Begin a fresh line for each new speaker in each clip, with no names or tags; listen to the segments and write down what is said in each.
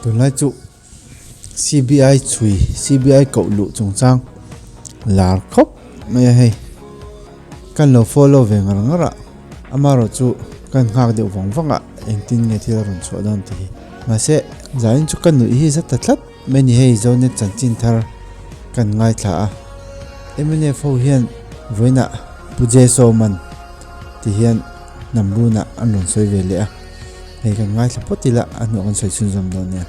Tunlai chu CBI chhui CBI koh luh chungchang lar khawp mai a hei. Kan lo follow ve ngar ngar a, amaherawh chu kan nghak deuh vang vang a engtin nge thil a rawn chhuah dawn tih hi. Mahse zanin chu ka nuih hi za ta tlat mai ni hei Zonet chanchin thar kan ngaithla a. Mnf ho hian vawiinah Pu Jesawman ti hian hnam runah an rawn sawi ve leh a, hei kan ngaithla phawt ila a hnuah kan sawi chhunzawm dawn nia.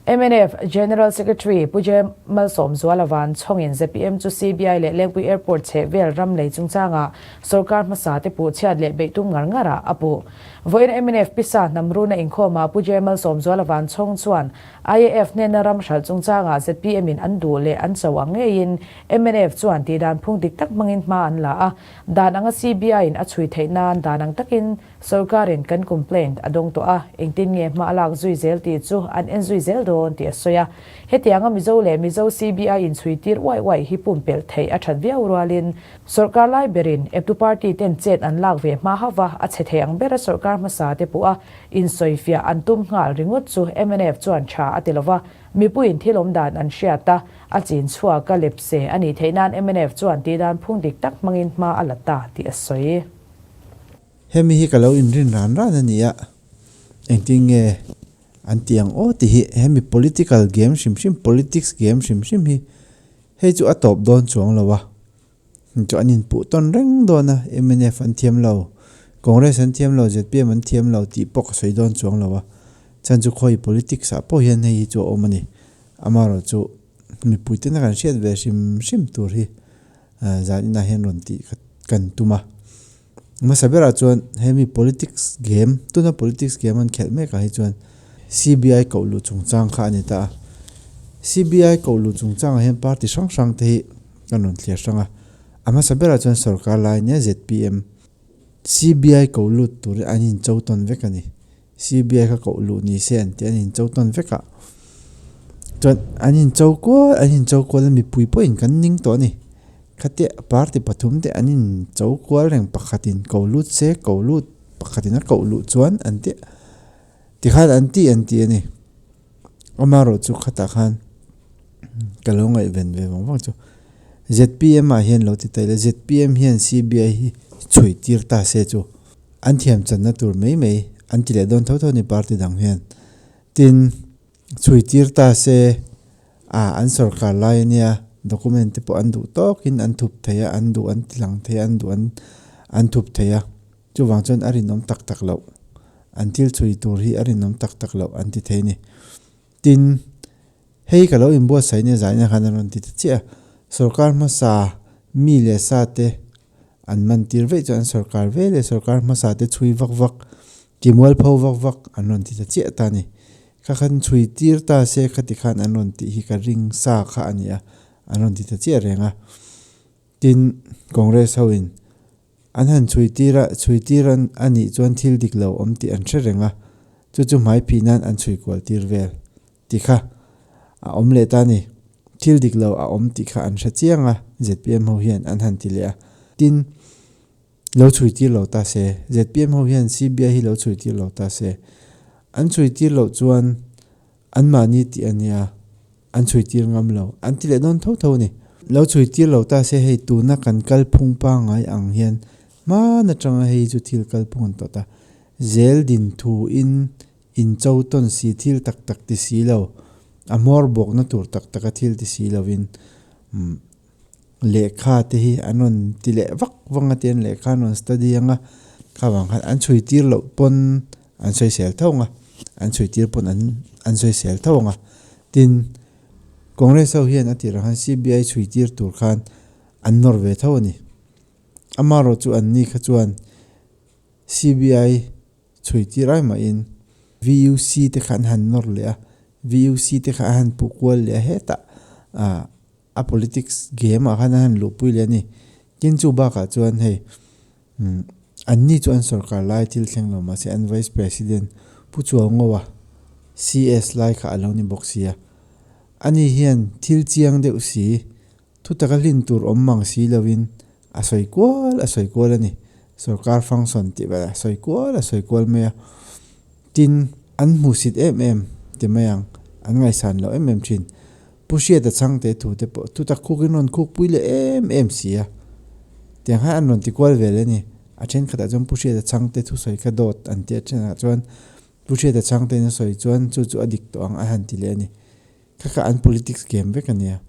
Mnf General Secretary Pu J Malsawmzuala Van chhawngin zpm chu CBI leh Lengpui Airport chheh vel ram lei chungchangah sawrkar hmasa te puh chhiat leh beih tum ngar ngar ah a puh. Vawiin mnf pisa hnam runa inkhawmah Pu J Malsawmzuala Van chhawng chuan IAF hnena ram hralh chungchangah zpm in an duh leh an cho ang ngeiin mnf chuan tihdan phung dik tak hmangin hma an la a, dan anga CBI in a chhui theih nan dan ang takin Sorkarin kan complaint a dawng tawh a, engtin nge hma a lak zui zel tih chu an en zui zel dawn tih a sawi a. Hetianga Mizo leh Mizo CBI inchhui tir uaih uaih hi pumpelh theih a that viau rualin sorkar lai berin eptu party ten chet an lak ve hma hauh va, a chhe thei ang bera sorkar hmasa te puh a, insawifiah an tum nghal ringawt chu mnf chuan tha a ti lo va, mipuiin thil awm dan an hriat a, a chin chhuak a lepse a nih theih nan mnf chuan tihdan phung dik tak hmangin hma a la ta tih a sawi.
Hemi hi ka lo inrin ran ran a ni a, engtin nge an tih ang aw tih hi hemi political game hrim hrim, politics game hrim hrim hi hei chu a tawp dawn chuang lo a, chu an inpuh tawn reng dawn a, mnf an thiam lo, Congress an thiam lo, zpm an thiam lo tih pawh ka sawi dawn chuang lo a, chhan chu khawi politics ah pawh hian hei hi chu a awm a ni, amaherawh chu mipui tena kan hriat ve hrim hrim tur hi zan inah hian rawn tih kan tum a. Hmasa berah chuan hemi politics game tuna politics game an khelh mek ah hi chuan CBI koh luh chungchang kha a ni ta a. CBI koh luh chungchang ah hian party hrang hrang te hi an rawn thliar hrang a. A hmasa berah chuan sorkar lai nia zpm CBI koh lut tur hi an incho tawn vek a ni. CBI kha koh luh ni se an tih an incho tawn vek a. Chuan an incho kual an incho kual a mipui pawhin kan ning tawh a ni. Khatia party pathum te an incho kual reng pakhatin ko lut se ko lut pakhatin a koh luh chuan an ti tikhan an ti an ti a ni. Amaherawh chu khatah khan ka lo ngaihven ve vang vang chu zpm ah hian lo ti ta ila zpm hian CBI hi chhui tir ta se chu an thiam channa tur mai mai an ti leh dawn tho tho a ni party dang hian. Tin, chhui tir ta se a an sorkar lai ania document te pawh an duh tawkin an thup thei a, an duh an ti lang thei a, an duh an an thup thei a. Chuvang chuan a rinawm tak tak loh, an thil chhui tur hi a rinawm tak tak loh an ti thei a ni. Tin, hei ka lo inbuatsaih nia zaina khan a rawn ti ta chiah a, sorkar hmasa mi leh sa te an man tir veih chuan an sorkar ve leh sorkar hmasa te chhui vak vak, ti mualpho vak vak an rawn ti ta chiah ta a ni. Kha khan chhui tir ta se khati khan an rawn tih hi ka ring sa kha a ni a, an rawn ti ta chiah reng a. Tin, Congress ho in an han chhui tir a, chhui tir an a nih chuan thil dik lo awm tih an hre reng a, chu chu hmai phih nan an chhui kual tir vel tih kha a awm leh ta a ni. Thil dik lo a awm tih kha an hre chiang a, zpm ho hian an han ti leh a. Tin, lo chhui tir lo ta se, zpm ho hian CBI hi lo chhui tir lo ta se, an chhui tir loh chuan anmahni tih a nia, an chhui tir ngam lo, an ti leh dawn tho tho a ni. Lo chhui tir lo ta se hei tuna kan kalphung pangngai ang hian hman atanga hei chu thil kalphung an tawh ta. Zel din thu in incho tawn si thil tak tak ti si lo, a hmawr bawkna tur tak taka thil ti si lovin lehkha te hi an rawn ti leh vak vang a tian lehkha an rawn study ang a, kha vang khan an chhui tir loh pawn an sawisel tho ang a, an chhui tir pawn an an sawisel tho ang a. Tin, Congress ho hian a tirah khan CBI chhui tir tur khan an nawr ve tho a ni. Amaherawh chu an ni kha chuan CBI chhui tir ai mahin VUC te kha an han nawr leh a, VUC te kha a han puh kual leh a hetah ah a politics game ah khan a han luhpui leh a ni. Tin chu bakah chuan hei an ni chu an sorkar lai thil thleng lo mahse an vice president Pu Chuangoa CS lai kha a lo ni bawk sia. Ani hian thil chiang deuh si Thutaka hlin tur awm mang si loin a sawi kual a sawi kual a ni. Sorkar function tih vel a sawi kual a sawi kual mai a. Tin, an hmuhsit em em. ti mai ang, an ngaihsan loh em em thin. Pu Hriata chhangte thu te pawh thutak khukin rawn khukpui leh em em si a. Tiang khan an rawn ti kual vel a ni. A thenkhatah chuan Pu Hriata chhangte thusawi kha dawt an ti a, thenah chuan Pu Hriata chhangtein a sawi chuan chu chu a dik tawh ang a han ti leh a ni. Kha kha an politics game vek a nia.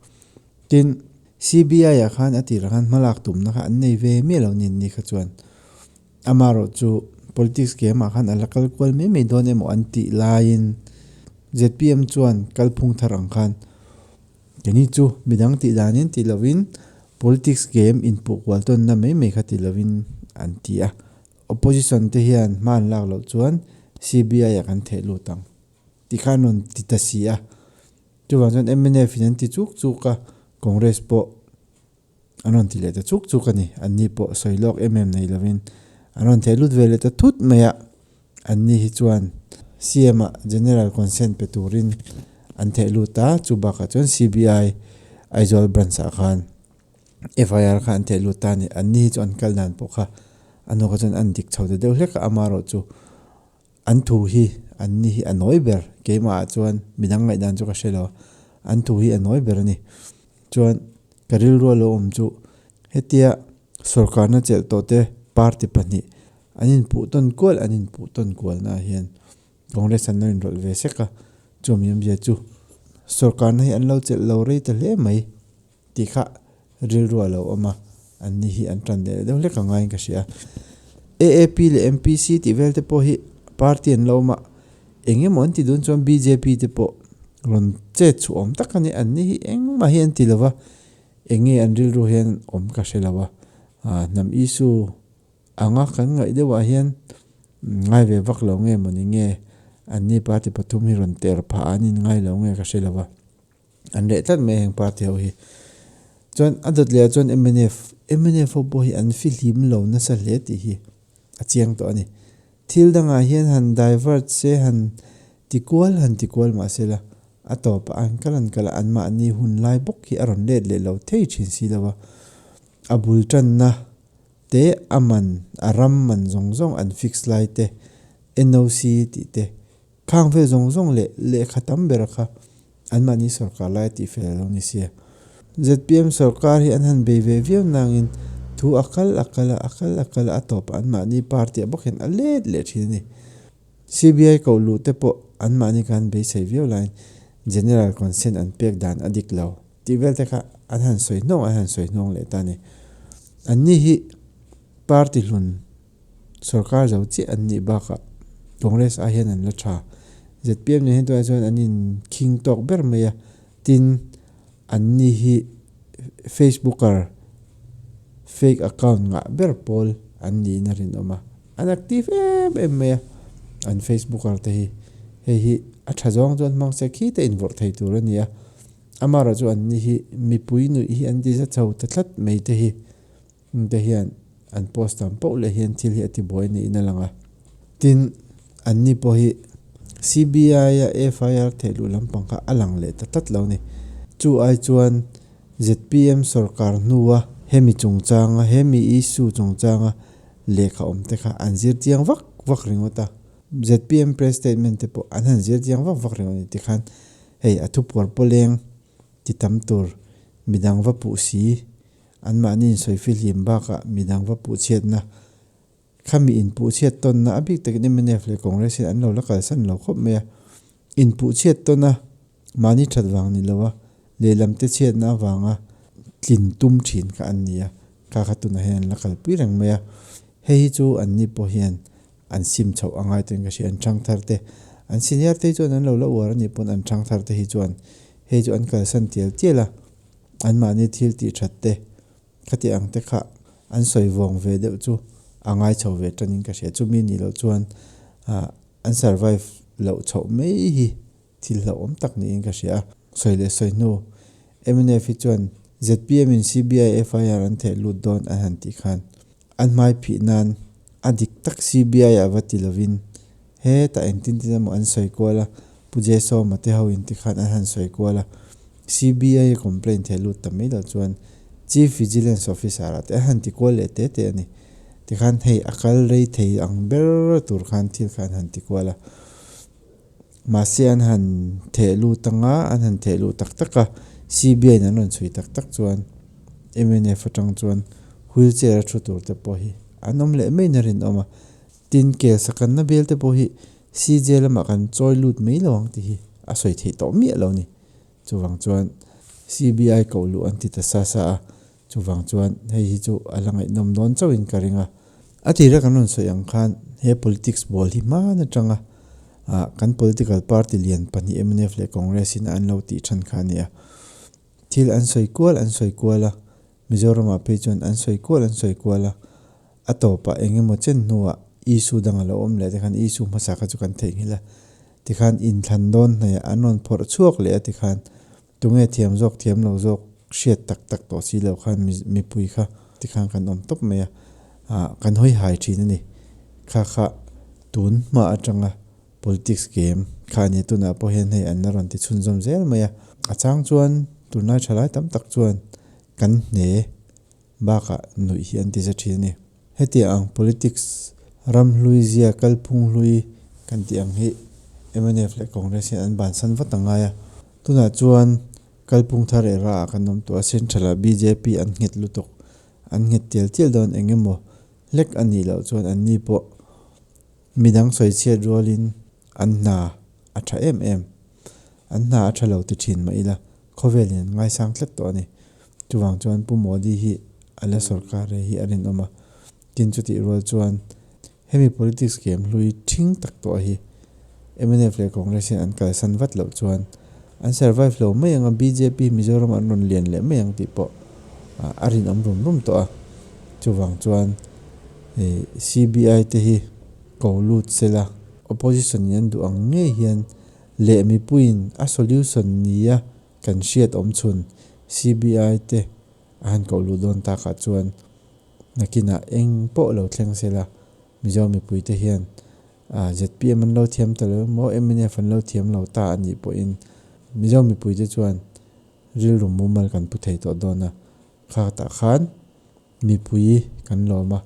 Tin, CBI ah khan a tirah khan hmalak tumna kha an nei ve miah lo nin ni kha chuan. Amaherawh chu politics game ah khan a la kal kual mai mai dawn emaw an tih laiin zpm chuan kalphung thar ang khan keini chu midang tih danin ti lovin politics game inpuh kual tawnna mai mai kha ti lovin an ti a. Opposition te hian hma an lak loh chuan CBI ah kan theh lut ang tih kha an rawn ti ta si a. Chuvang chuan mnf in an ti chuk chuk a, Congress pawh An rawn ti leh ta chuk chuk a ni. Anni pawh sawi lawk em em nei lovin an rawn theh lut ve leh ta thut mai a. Anni hi chuan CM ah General Consent pe turin an theh lut a, chu bakah chuan CBI Aizawl branch ah khan FIR kha an theh lut ta a ni. Anni hi chu an kal dan pawh kha a hnawk ah chuan an dik chho ta deuh hlek a, amaherawhchu An thu hi an ni hi a nawi ber, keimah ah chuan midang ngaihdan chu ka hre lo a, an thu hi a nawi ber a ni. Chuan ka rilru a lo awm chu hetia sorkarna chelh tawh te party pahnih an inpuh tawn kual an inpuh tawn kualna ah hian Congress an lo inrawlh ve sek a, chumi awmzia chu sorkarna hi an lo chelh lo rei ta hle mai. Tih kha rilru a lo awm a, an ni hi an tan leh deuh hlek ang ngaiin ka hria. AAP leh MPC tih vel te pawh hi party an lo awm a, eng emaw an ti dun chuan bjp te pawh rawn chet chhuah awm tak a ni, an ni hi engmah hi an ti lo va, eng nge an rilru hian awm ka hre lo a, hnam issue anga kan ngaih deuhah hian ngai ve vak lo nge mawni nge an ni party pathum hi rawn ter phah an inngai lo nge ka hre lo va. An reh tlat mai heng party ho hi. Chuan a dawt leh ah chuan mnf, mnf ho pawh hi an fihlim lo nasa hle tih hi a chiang tawh a ni. Thil dangah hian han divert se han ti kual han ti kual mah se la a tawpah an kal an kal a anmahni hun lai bawk hi a rawn let leh lo thei thin si lo a. A bul tanna te a man a ram man zawng zawng an fix lai te NOC tih te Khang vel zawng zawng leh lehkha tam ber kha anmahni sorkar lai a tih fel a lo ni sia. Zpm sorkar hi an han bei ve viau nangin thu a kal a kal a, a kal a kal a, a tawpah anmahni party ah bawk hian a let leh thin a ni. CBI koh luh te pawh anmahni kha an beisei viau laiin General Consent an pek dan a dik lo tih vel te kha an han sawi hnawng an han sawi hnawng leh ta a ni. Anni hi party hlun Sorkar zo chiah an nih bakah Congress ah hian an la tha. Zpm nen hian tunah chuan an inkhing tawk ber mai a, tin an ni hi Facebooker fake account ngah ber pawl an niin a rinawm a, an active em em mai a an Facebooker te hi. Hei hi a tha zawng chuan hmang se khi te invawrh thei tur a ni a, amaherawhchu chu an ni hi mipui nuih hi an ti za chho ta tlat mai te hi. Hengte hian an post tam poh leh hian thil hi a tibuai niin a lang a. Tin, anni pawh hi CBI-a FIR theih luh lampang kha a lang leh ta tlat lo a ni. Chu ai chuan zpm sorkar hnua hemi chungchanga, hemi issue chungchanga lehkha awm te kha an zir chiang vak vak ringawt a. Zpm press statement te pawh an han zir chiang vak vak ringawt a ni. Tikhan hei a thupuar pawleng ti tam tur midang va puh si Anmahni insawi fihlim bakah midang va puhchhiatna, khami inpuhchhiat tawnna a bik takin mnf leh Congress hian an lo la kalsan lo khawp mai a. Inpuhchhiat tawna mahni that vang ni loa lehlam te chhiatna avanga tlin tum thin kha an ni a, kha kha tunah hian an la kalpui reng mai a. Hei hi chu anni pawh hian an sim chhoh a ngai tawhin ka hria, an thang thar te, an senior te hi chuan an lo la uar a nih pawn an thang thar te hi chuan hei chu an kalsan tial tial a. Anmahni thil tih that te, khati ang te kha an sawi vawng ve deuh chu a ngai chho ve tanin ka hria. Chumi nih loh chuan an survive loh chhoh mai hi thil hlauhawm tak niin ka hria a. Sawi leh sawi hnu, mnf hi chuan zpm in CBI FIR an theh lut dawn an han tih khan an hmai phih nan a dik tak CBI ah va ti lovin Hetah engtin tin emaw an sawi kual a, Pu Jesawma te ho in tikhan an han sawi kual a, CBI a complaint thei lut ta mai lo chuan Chief Vigilance Officer ah te an han ti kual leh te te a ni. Tikhan hei a kal rei thei ang ber tur khan thil kha an han ti kual a. Mahse an han theh lut anga, an han theh luh tak tak a, CBI in an rawn chhui tak tak chuan mnf atang chuan wheelchair a thu tur te pawh hi an awm leh maiin a rinawm a. Tin, kel sakanna bial te pawh hi CJ lamah kan chawi lut mai lo ang tih hi a sawi theih tawh miah lo a ni. Chuvang chuan CBI koh luh an ti ta sa sa a, chuvang chuan hei hi chu a la ngaihnawm dawn chauhin ka ring a. A tira kan rawn sawi ang khan he politics ball hi hman atanga kan political party lian pahnih mnf leh Congress in an lo tih than kha a ni a. Thil an sawi kual an sawi kual a, Mizoramah phei chuan an sawi kual an sawi kual a, a tawpah eng emaw chen hnuah issue dang a lo awm leh tikhan issue hmasa kha chu kan theihnghilh a, tikhan inthlan dawn hnaihah an rawn phawrh chhuak leh a tikhan tunge thiam zawk thiam lo zawk hriat tak tak tawh si lo khan mipui kha tikhan kan awm tawp mai a, ah kan hawi hai thin a ni. Kha kha tun hma atanga politics game kha a ni tunah pawh hian hei an la rawn ti chhunzawm zel mai a, a chang chuan tunlai thalai tam tak chuan kan hne bakah nuih hi an ti za thin a ni. Hetiang ang politics ram hlui zia kalphung hlui kan tih ang hi mnf leh Congress hian an bansan vat a ngai a, tunah chuan kalphung thar era ah kan awm tawh a, central ah bjp an nghet lutuk, an nghet tial tial dawn eng emaw hlek a nih loh chuan an ni pawh Midang sawichhiat rualin an hna a tha em em. An hna a tha lo ti thin mah ila, khawvelin an ngaisang tlat tawh a ni. Chuvang chuan Pu Modi hi a la sorkar rei hi a rinawm a. Tin chutih rual chuan hemi politics game hlui thing tak tawh hi mnf leh Congress hian an kalsan vat loh chuan an survive lo mai ang a, bjp Mizoram an rawn lian leh mai ang tih pawh a rinawm rum rum tawh a. Chuvang chuan CBI te hi ko lut sela, opposition in an duh ang ngei hian leh mipuiin a solution nia kan hriat awm chhun CBI te a han koh luh dawn takah chuan nakinah eng pawh lo thleng sela Mizo mipui te hian zpm an lo thiam ta lo emaw mnf an lo thiam lo ta a nih pawhin Mizo mipui te chuan rilru mumal kan pu thei tawh dawn a, khatah khan Mipui kan lawm a,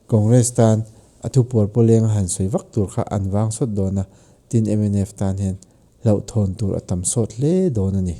Congress tan a thupuar pawleng a han sawi vak tur kha an vang sawt dawn a, tin mnf tan hian hlauhthawn tur a tam sawt hle dawn a ni.